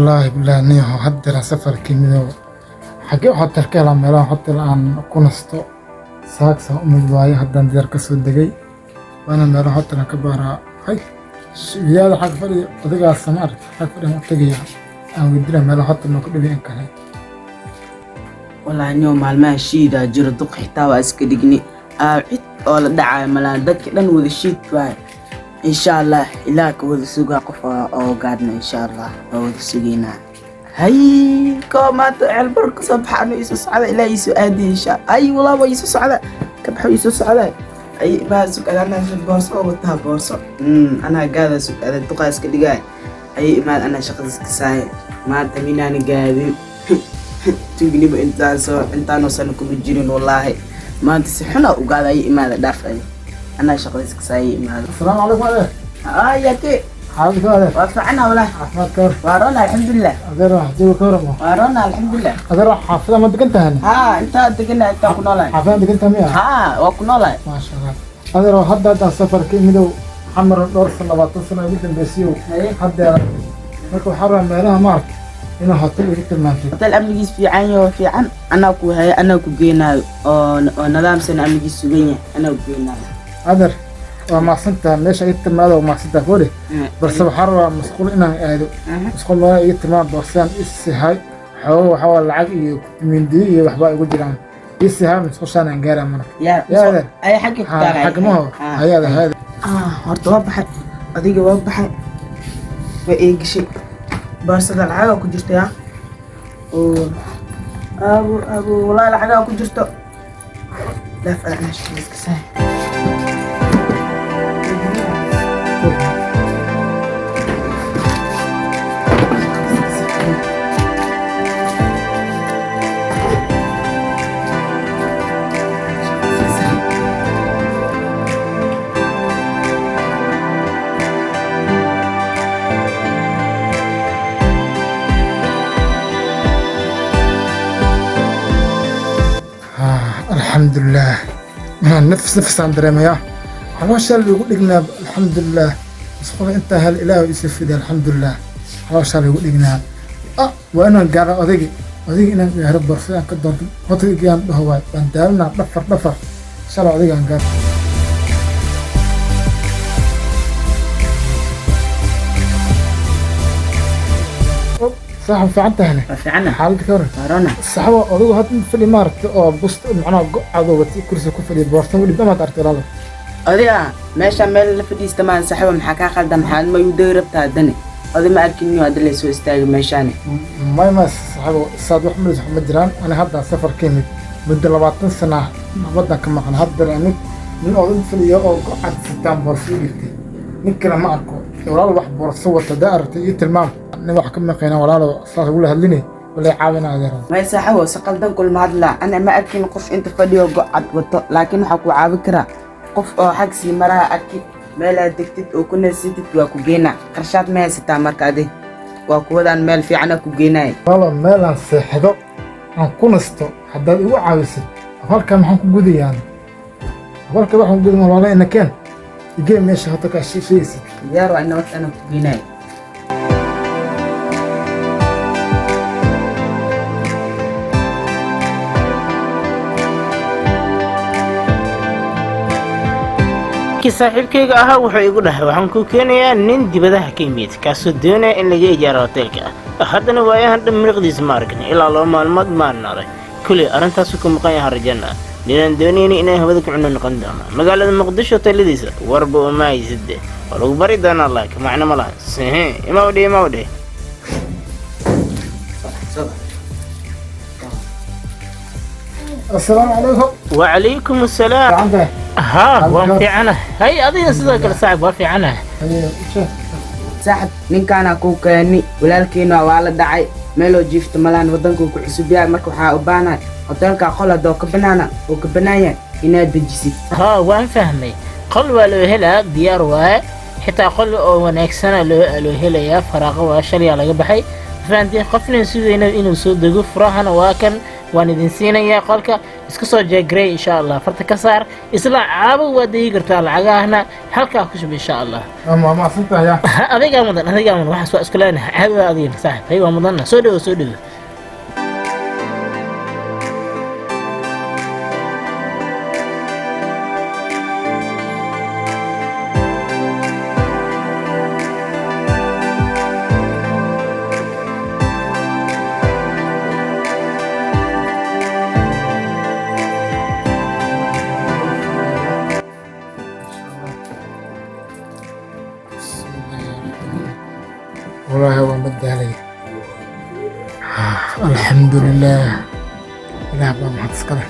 Wallaahi bilaahi, niyahow, haddeeraan safarkii midow. Xagee hotel ka helaa meelaha hotel aan ku nasto? Saagsan umid waaye, haddaan diyaar ka soo degay, waana meelaha hotel aan ka baaraa. Hay, wiyaada xag fadhiya odagaas ma aragta, xag fadhiyan u tegaya, aan weydiinaa meelaha hotel noo ku dhawey in kale. Wallaahi niyo, maalmaha shiidaa jiro, duq xitaa waa iska dhigni. Aa cid oo la dhacayo malaan, dadka dhan wada shiid waay. Insha Allah ilaah ka wada sugaa qof oo gaadna, insha Allah waa wada sugaynaa. Hay, koo maanta ceelbar ka soo baxa, anu iisoo socda, ilaah iisoo aadiy insha. Ay, walaa waa iisoo socda, ka baxo, iisoo socda. Ay, maa sug, anaa boorso oo wataa boorso. Anaa gaada, sug, ada duqaa iska dhigaay. Ay, imaad, anaa shaqadiis ka saaya maanta minaana gaadin. Tuugnimo intaasoo intaanoo sano kuma jirin, wallaahi maanta si xuna ugaada. Ay, imaada, dhaaf, ay anaa shaqadiis ka saaya, imaada. Asalaamu calaykum, adeer. Ayake. Xaaladka, adeer? Waa fiicana walahi. Caafimaad ka war? Waa roona, alxamdulilah. Adeer, wax jooga ka waramo? Waa roona, alxamdulilah. Adeer, xaafada ma degan tahan? Haa, intaa degana, intaa ku noolahay. Xaafada degan tahay miya? Haa, waa ku noolahay. Maasha Allah, adeer. Hadda haddaan safarkii midow, Xamar dhowr sano, 20 sano ugu dambeysay. Haye. Haddeer marka waxaa rabaa meelaha maaragta inaa hotel igu tilmaantay. Hotel amnigiis fiican yaho, fiican anaa ku haya, anaa ku geenaayo, oo nidaamsan, amnigiis sugan yahay, anaa ku geenaayo. Adeer, waa mahadsantaha meesha iga tilmaada, waa mahadsantaha kole, balse waxaa rabaa masquul inaan aado. Masquul meelaha iga tilmaam, boorsaan isihay xoogo, waxaa waa lacag iyo mindiyo iyo waxbaa igu jiraan, isihay masqushaan aan gaaraa marka. Yaa. Yaa adeer. Ay, xagga ku taalay. Xagmaho hayada hayada. Ah, horta waa baxay, adiga waa baxay, waa eegashay boorsada, lacagaa ku jirta yaa oo abo abo, wallahi lacagaa ku jirto. Dhaaf, anaa shaqadiis ka saay. Alxamdulilah, nafs nafsaan dareemayaa, calooshaa laigu dhignaa. Alxamdulilah, masquul intaa hel, Ilaah iisoo fiday, alxamdulilah, calooshaa laigu dhignaa. Ah, waa inaan gaaro odaygi, odaygi inaan gaaro, boorsada aan ka doonto, hotelgii dhaho waay, waan daalanaa, dhafar dhafar, shalay odayga aan gaaro. Saaxib, fiican tahane? Waa fiicana. Xaaladda ka waran? Waa roona. Saxbo, odaygu hadda fadhi maaragta oo bust macnaha go-cado wati, kursi ku fadhiya, boorsan u dhib amaad aragtay, walaalo? Adiga meesha meel la fadhiista maan, saxibo, maxaa kaa qaldan? Maxaad ma igu degi rabtaa haddane? Oday ma arkin niyo, hadda laysoo istaagay meeshaani. May saxbo, saad wax malis, wax ma jiraan. Ani haddaan safar ka imid, muddo 20 sana waddan ka maqan, haddana imid, nin oday fadhiya oo go-cad sitaan boorso u dhigtay, nin kale ma arko. Walaalo, wax boorso wata haddaa aragtay ii tilmaam. Nin wax ka maqayna, walaalo, saas ugula hadline, walay caawina, adeer. May saaxibo, si qaldan kulma hadlaa. Ana ma arkin qof inta fadhiyo go-cad wato, laakiin waxaa ku caawin karaa qof oo xag sii maraha arki, meelaad degtid oo ku nasitid waa ku geynaa. Qarshaad ma haysataa? Marka adi waa kuwadaan meel fiicana ku geenaya. Walaalo, meelaan seexdo aan ku nasto haddaad igu caawisid, halkaa maxaan ku gudayaan? Halka waxaan ku guday, walaalo, ina keen, igee meesha hadda kaa sheegaysid. Diyaar waa, ina wad ana ku geenaya. Kii saaxiibkayga ahaa wuxuu igu dhahay, waxaan kuu keenayaa nin dibadaha ka yimid, kaasoo doonaya in laga ijaaro hoteelka. Haddana waayahan dhan miliqdiisa ma arkin, ilaa 2 maalmood maan arag. Kuley arrintaasu ku maqan yahay rajana ninaan doonayni inaan hawada ku cuno noqon doono magaalada Muqdisho hoteeladiisa. Warba uma hayside, waa lagu bari doonaa, laakiin macno ma laha. Sehe, imawdhe, imawdhe. Asalaamu calaykum. Wacalaykum asalaam. Fiican tahay? Haa, waan fiicanahay. Hay, adiga sidoo kale, saaxib, waa fiicanahay. Haye, sheekh. Saaxib, ninkaana kuu keeni, walaalkeena waa la dhacay, meeloo jiifta malaan, waddankuu ku cusub yahay. Marka waxaa u baahanahay hoteelka qol haddoo ka banaana oo ka banaan yahay inaad dejisid. Haa, waan fahmay. Qol waa loo helaa, diyaar waaye. Xitaa qol oo wanaagsana loo helayaa. Faraaqo waa, shalyaa laga baxay, fahanteen? Qofna sugayna inuu soo dego. Furahana waa kan. Waan idin siinayaa qolka. Iska soo jeegrey, insha Allah. Farta ka saar, isla caabo waa degi kartaa, lacagahana halkaa ku shub, insha Allah. Waa mahadsantahay ya. Adigaa mudan, adigaa mudan. Waxaas waa isku leenahay, caadi waa adiga, saaxib. Hay, waa mudanna. Soo dhowo, soo dhowo. Wallaahi waan badaalay, alxamdulilah. Ilaah baa mahad iska leh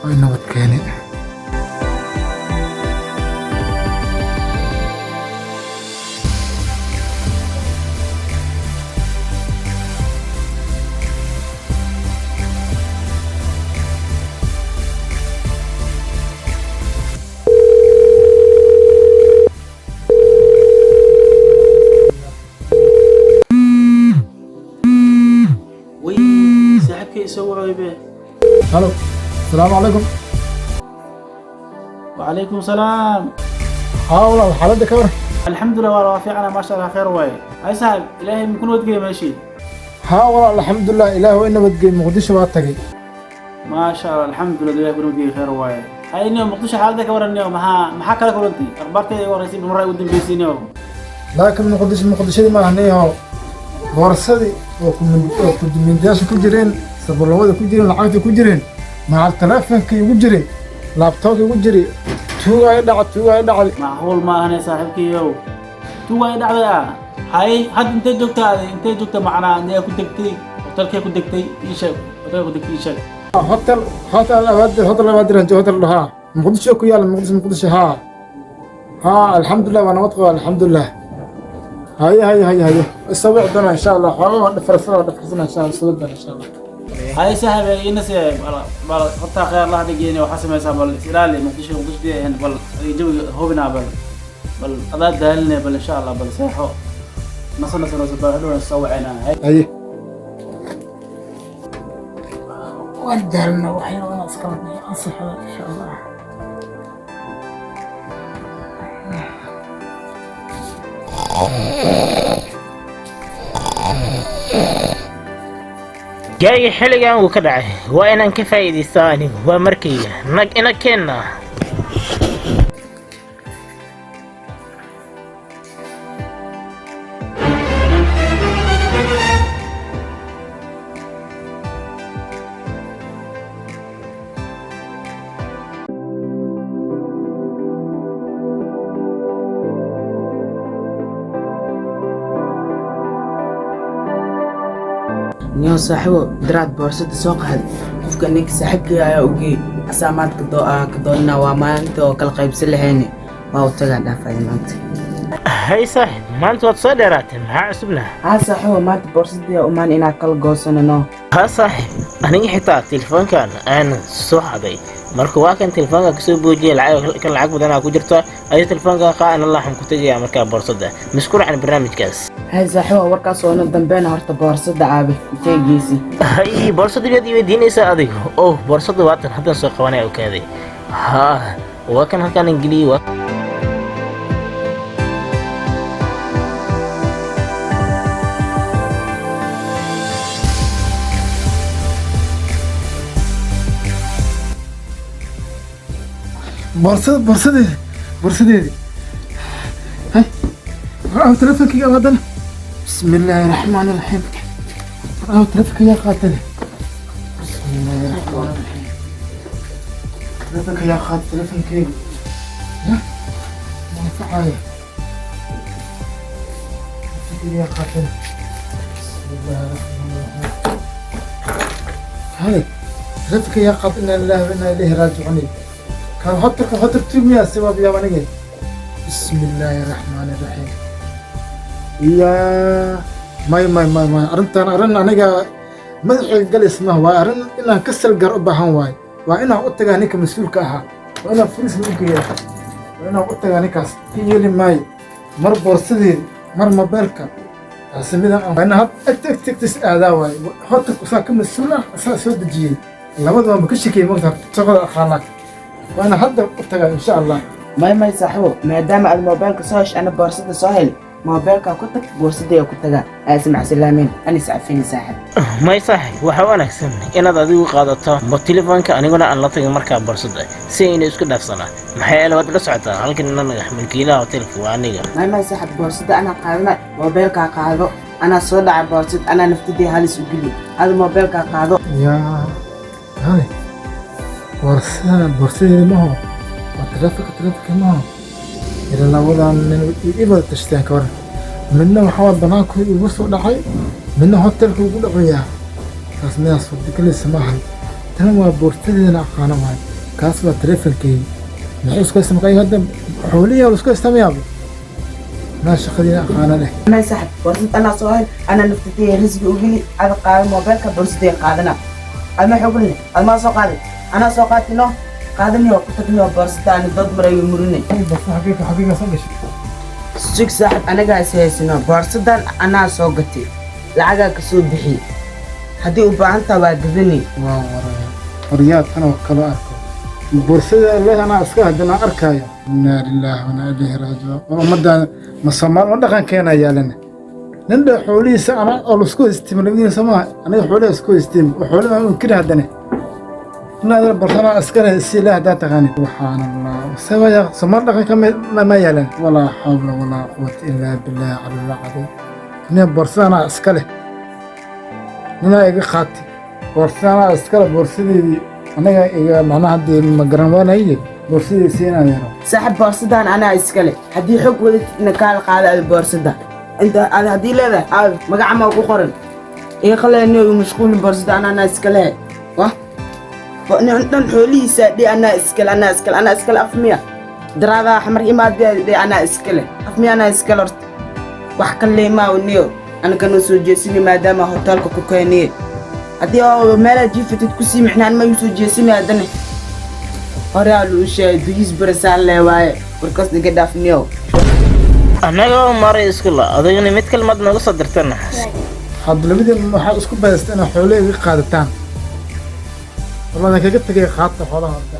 oo i nabad keenay. Way, saaxiibkay isoo wacay be. Halo, asalaamu calaykum. وعليكم السلام. Haa walaal, xaaladda ka war? الحمد لله, waa fiicana, maasha Allah, khayr waaye. Hay saaxib, ilaahay muku nabadgeeya meeshii? Haa walaal, alxamdulilah, ilaah waa i nabadgeeyey. Muqdisho baa tagay. Maasha Allah, alxamdulilah, ilaahay ku nabadgeeya, khayr waaye. Hay niyo, Muqdisho xaaladda ka waran niyo? Maxaa kala kulantay? Akhbaarteeda igu horreysay mar ugu dambeysay niyo. Laakiin Muqdisho Muqdishadii maaha niyahow. Boorsadii oo kudumintayaasha ku jireen, sabuulada ku jireen, lacagta ku jireen, macal teleefonkii igu jiray, laptopkii igu jiray, tuugaa i dhaca, tuugaa i dhacday. Macquul ma ahane, saaxiibkayow, tu waa i dhacday ah. Hay, hadda intee joogtaa adi? Intee joogtaa macnaa? Intee ku degtay? Hotelkee ku degtay? Ii sheeg hotelkee ku degtay, ii sheeg. Hotel Abaadir, Hotel Abaadir aan joogo, hotel dhahaa Muqdisho ku yaala, Muqdisho, Muqdisho. Haa, alxamdulilah, waa nabad qaba, alxamdulilah. Haye haye haye haye, isawic doona insha Allah. Xoogaa waa dhafarsana, waa dhafarsana insha Allah, isawic doona insha Allah. Hay saaxiib, ina see bal horta, khayr Allah dhigeeni. Waxaa samaysaa, bal is ilaali. Muqdisho Muqdisho dee ahayn. Bal adiga jawiga hubinaa, bal adaa daalinay. Bal insha Allah, bal seexo, naso naso naso, bal hadhowna soo wacaynaa. Hay. Haye, waan daalna, waxyaabana iskala ansaxda insha Allah. Gaariga xilligan wuu ka dhacay, waa inaan ka faa'iidaystaa anigu. Waa markayga nag ina keenna. Niyo saaxiibo, daraad boorsada soo qaaday qofka, ninka saaxiibkay ayaa u geeyey, asaa maanta ka doonina. Waa maalinta oo kala qaybsan lahayne, waa u tagaa dhaafaya maanta. Hay saaxib, maanta waad soo dheeraatay, maxaa cusubna? Haa saaxiibo, maanta boorsadii umaan inaa kala goosanano. Haa saaxib, aniga xitaa telefoonkan aan soo xaday. Marka waa kan telefoonka kasoo boojiyay, lacag kan lacag badanaa ku jirta. Adiga telefoonka qaa, ana laxan ku tegayaa markaa boorsada misku raacin barnaamijkaas. Hay saaxiibo, warkaas oo na dambeena. Horta boorsada aabe intee geysi? Hay, boorsada miyaad i weydiinaysaa adigu? Oh, boorsada waatan, haddaan soo qabanaya. Okaaday, haa, waa kan halkaan geliyey, waa Boorsada, boorsadeedi, boorsadeedi. Hay, war telefonkayga haddana. Bismi illaahi raxmaani raxiim. War telefonka yaa qaatane? Bismi illaahi raxmaani raxiim. Telefonka yaa qaatay? Telefonkayga ya ma anfacaya. Telefonkayga yaa qaatane? Bismi illaahi raxmaani raxiim. Hay, telefonka yaa qaatay? Inaa lillahi wa inaa ilayhi raajicuun. Kan hotelka, hotel tumiya sabab yaa aniga. Bismi illaahi raxmaani raxiim. Ya may may may may, arrintan arrin aniga madaxayga galis ma waa arrin inaan ka salgar u baahan waayo. Waa inaan u tagaa ninka mas-uulka ahaa, waa inaan fulis u geeyaa, waa inaan u tagaa ninkaas. Ka yeeli maayo mar boorsadeedi, mar mobeelka. Taasi midaan aan had agta agta agtiis aadaa waaye. Hotelku isaa ka mas-uul ah, isaa soo dejiyey. Labadaba ma ka shakiyey mogta shaqada aqaanaa. Waa inaan hadda u tagaa, insha Allah. May, may, saaxibo, maadaama aad moobeelka soo hesh, ana boorsada soo hel. Moobeelkaa ku tag, boorsadaya ku tagaa. Aa ismacsalaameen, an iscafini, saaxib. May saaxib, waxaa wanaagsan inaad adigu qaadato mo telefoonka, aniguna aan la tagin markaa borsada, si ayna isku dhaafsanaa. Maxaa yeele waad la socotaa halkan inanaga milkiilaha hotelka waa aniga. May, may, saaxib, boorsada anaa qaadana. Moobeelkaa qaado, anaa soo dhaca boorsad, anaa naftadii halis u geli. Ada moobeelkaa qaado. Yaa hay, boorsada boorsadeeda maho, waa taleefonka, taleefonka maho. Ila labadan nin i wada tashteen, ka waran? Midna waxaa waa banaanku igu soo dhacay, midna hotelka ugu dhacayaa. Taas midaa suurtagelaysa maahan. Tan waa boorsadeedana aqaano waay, kaas waa taleefonkeyga. Maxay isku haysta marka hadda? Xoolihii la isku haysta mayaabo naa shaqadiina aqaano leh. May saaxib, boorsad anaa soo hel, anaa naftadii risgi u geli. Ada qaado moobeelka, boorsadaya qaadana. Ad ma xogline, ad maa soo qaaday, anaa soo qaatino. Qaadaniyo ku tagniyo boorsada, ani dad marayo murine. Boorsa xaqiiqa xaqiiqa soo gashay. Sug saaxib, anagaa is haysano. Boorsadan anaa soo gatay, lacagaa ka soo bixiyey. Haddii u baahan taha waa gadanay. Waa waraya horyaad tan oo kale arko boorsada leh anaa iska haddana arkaayo. Inaa lilaahi wa inaa ilayhi raajicuun. War ummaddan ma Soomaali ma dhaqankeena yaalana? Nin dha xoolihiisa anaa oo laisku haystim labadiina maaha, aniga xooliha isku haystim oo xooliha inkiri haddana inaad borsana iska leh si ilaah haddaa taqaanid. Subxaan Allah, sabaya Soomaali dhaqanka ma yaalan. Walaa xawla walaa quwata illaa billahi calil cadiim. Nin boorsada anaa iska leh, ninaa iga qaatay boorsada anaa iska leh. Boorsadeedii anaga iga macnaha haddii ma garan waanaye boorsadeedii siinaan yaro. Saaxib, boorsadan anaa iskale. Haddii xog wadatidna kaala qaada. Ada boorsada inta ad haddii leedahay aabi magaca maa ku qoran iga qaleeniyo igu mashquulin. Boorsada anaa iskale. Wah, nin dhan xoolihiisa dhe anaa iskale, anaa iskale, anaa iskale. Af miya daraadaa xamar imaadee dhe anaa iskale? Af miya anaa iskale? Horta wax kale maa niyo anaga soo jeesini maadaama hotelka ku keeniye. Haddii oo meelaa jiifatid kusii micnaan ma soo jeesini. Haddana hore aa luu sheegay dugiis barasaan lee waaye. Warkaas niga dhaaf niyow. Annagoo maray isku la adiguna mid kalmaad nooga soo dirtana. Hadda labadiin waxaa isku badaysta inaad xoolo iga qaadataan. Walladan kaga tegay, qaata xoolaha horta.